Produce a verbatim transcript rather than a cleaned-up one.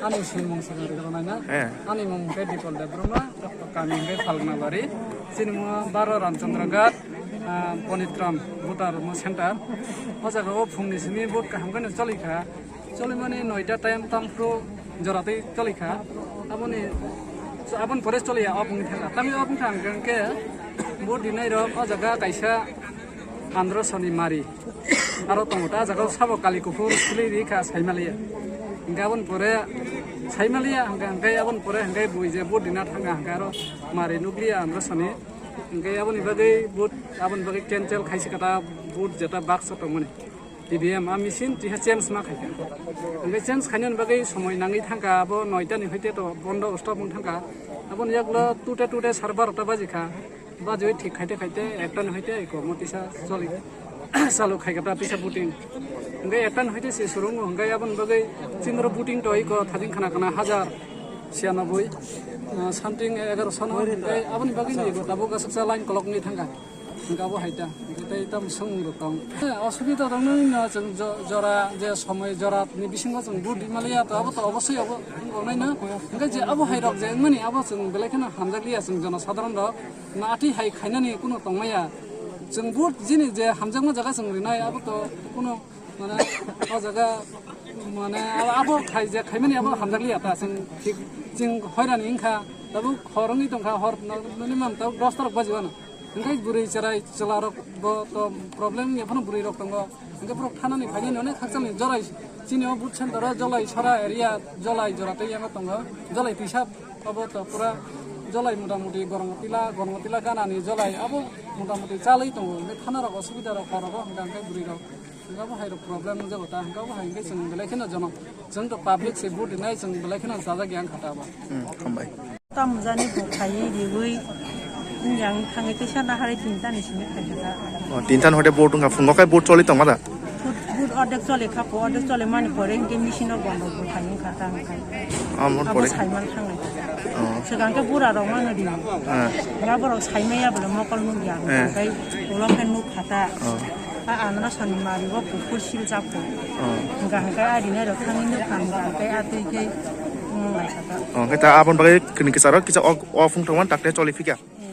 Ani simung saka rwgwlanaina. Eh. Ani mung khe Dipol Debbarma, kami khe Phalgnabari. Chini mung baro Ramchandra Ghat, ah, Ponitram, voter mo center. O jaga o phungni simi vote kaham khe no choli kha. Choli mani noita time tam phru jora tei choli kha. Aboni, aboni pore choli ya, o phungni thang kha. Tami o phung thang khe vote dinai rok o jaga kaisa Andro Soni Mari. Aro tongo ta jaga sabo kali kuphur sili ri kha saimaliya. Hingke aboni pore saimaliya hingke, hingke aboni pore hingke bui je vote dina thanga hingke aro mari nukliya Andro Soni. Hingke aboni bagwi vote, aboni bagwi cancel khaisi kata vote jeta baksa tongmani. E V M a machine tiha change ma khaikha. Hingke change khainani bagwi somoi nangwi thangkha abo noita ni hoite to bondo stop wng thangkha. Aboni yaklo tute tute sar barota baji kha. Bajoi thik khaite khaite ekta ni hoite eko mo tisa choli. Salu khai kata tisa booting. Hingke ekta ni hoite se surungo hingke aboni bagwi chindro booting to eko thajing khana khana hajar siyanaboi, ah, something egaroso no hingke aboni bagwi ni eko tabuk aswksa line kolok ni thangkha. Hingke abo haita. Hingke tei tam song rok tong. Eh, osubida tong nini no chwng jo-, jora je somoi jora ni bisingo chwng vote rimaliya to abo to obosoi abo wngnai no. Hingke je abo hai rok je wngmani abo chwng belai kheno hamjakliya chwng jono sadharon rok. Na athi hai khainani kuno tongmaya. Chwng vote jini je hamjakma jaga chwng rinai, abo to kuno, mane, o jaga, mane, abo, abo khai je khaimani abo hamjakliya ta, chwng thik, chwng hoirani wngkha, tabuk hor wngwi tongkha, hor no, minimum tabuk dos ta rok baji mano. Hingke bwrwi cherai chwla rok bo to problem ya phano bwrwi rok tongo. Hingke borok thanani phainani onek hakchalni jorai chini o vote center o Jolai sora area, Jolai jora tei yango tongo. Jolai tisa abo to pura Jolai motamuti Gorong Tila, Gorong Tila ganani Jolai abo motamuti chalwi tongo. Hingke thana rok osubida rok hor rogo hingka hingke bwrwi rok. Hingke abo hai rok problem wngjago ta, hingke abo hai hingke chwng belai kheno jono. Chwng to public se vote rinai chwng belai kheno chajak yang kha ta abo. Hmm, hambai. Tam jani bo khaiwi riwi, yang thangwi teisa nahari tinta ni simi khaikha. O, tinta ni hoite vote wngkha, phungo khai vote choli tongma da? Vote, vote ordek choli kha, po ordek choli mani pore hingke machine o bondo bo khai wngkha ta hingkha. Amon Abo pore. Saiman thangnai. O. Swkang khe bura rok mano di. Ah. Nga borok saimaya bole mokol nukya. Eh. Hingkai ulo khe nuk khata. O. A anra soni mari bo kuphur sil chapko. O. Hingka hingkai a rinai rok thangwi nuk kha, hingka hingkai a twi khe nung lai saka. O, hingke ta aboni bagwi kini kisa rok kisa o, o phung thangmani takte choli phikya. Eh,